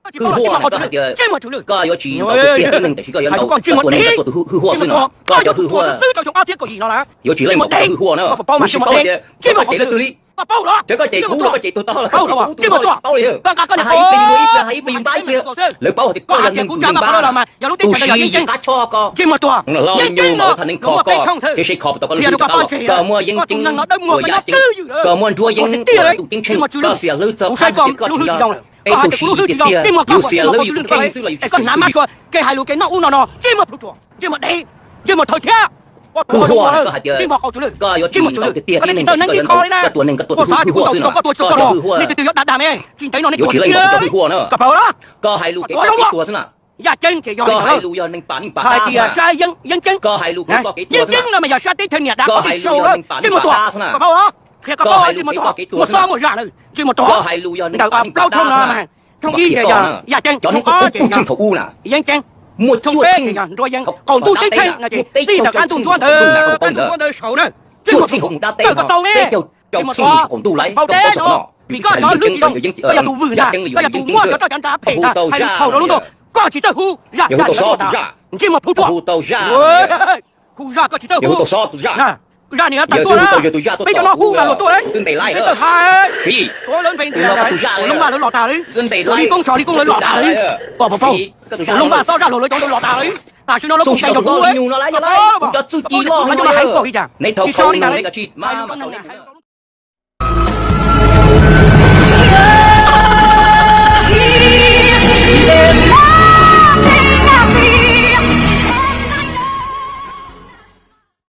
Hwj huaj no koj hais tias koj yuav tsis ntaus tiag tiag tib neeg, tiam sis koj yuav ntaus koj tus hwj huaj xwb no. Koj cov hwj huaj yuav tsis leej ntaus koj hwj huaj na. Kuv tsis paub tias koj cem leej twg li. Cov koj cem kuv los koj cem tus tod los koj cem kuv tus tod tsis paub li. Hais ib pliag yus luag ib pliag, hais ib pliag yus npab ib pliag. Lawv paub hais tias koj yog neeg tus npab, tus siv yim qab tshob koj, hlob me nyuam mas ua thav neeg kho koj, ces seb kho puas tau koj lub hlwb rov qab los. Koj muaj yeeb ceeb uas yam ceeb, koj muaj nruab yeeb uas ntuj ceeb tsheej, koj xiam hlwb txog qab tias koj tseem yog peb tus siv yim tiag tiag, yus xiam hlwb yus tus kheej xwb los yus tsis xiam hlwb. Hwj huaj koj hais tias koj yuav tsis ntaus tiag tiag tib neeg, koj tua neeg, koj tua tus hwj huaj xwb no. Koj cov hwj huaj, yuav tsis leej ntaus koj tus hwj huaj na. Koj hais lus kev cai kev tuag xwb na. Koj hais lus yog neeg pam neeg pam tab xwb na. Koj hais lus kev cai kev tuag xwb na. Koj hais lus yog neeg pam neeg pam tab xwb na. Koj hais lus kev cai kev tuag xwb na. Koj hais lus yog neeg pam neeg pam tab xwb na. Mas qhia koj, cov neeg uas kuv kuj tsheej thaum ub na, muaj cuaj tsheej, thaum peb caug tsheej hauv ntawd, peb caug tsheej hauv ntawd, cuaj tsheej hauv mus dab teb no, peb caug tsheej mus saum qaum ntuj lawm, koj paub txog no. Vim koj cov hlwb tsis zoo, koj yog tus vwm ntag, koj yog tus muaj cov roj cav nrad phem ntag, hais lus txhaum rau lub ntuj, koj tsis txawj hu zaj, koj tsis txawj hu zaj, ntsej muag plhu tsuas, hu tau zaj, hu zaj koj tsis txawj hu. Zaj niam tawm tuaj, peb cov no hu mas luag tuaj, peb tawg hais, lawv npe ntiag, loob npaj lawv los tag li, tus li koob tshos li koob lawv los tag li, koj puas paub? Loob npaj xob zaj luag lawv cov ntawd los tag li, tam sim no lawv kuj ntes nrog kuv, kuv cov txwj ci loj heev koj li cas, tsis so li ntag li.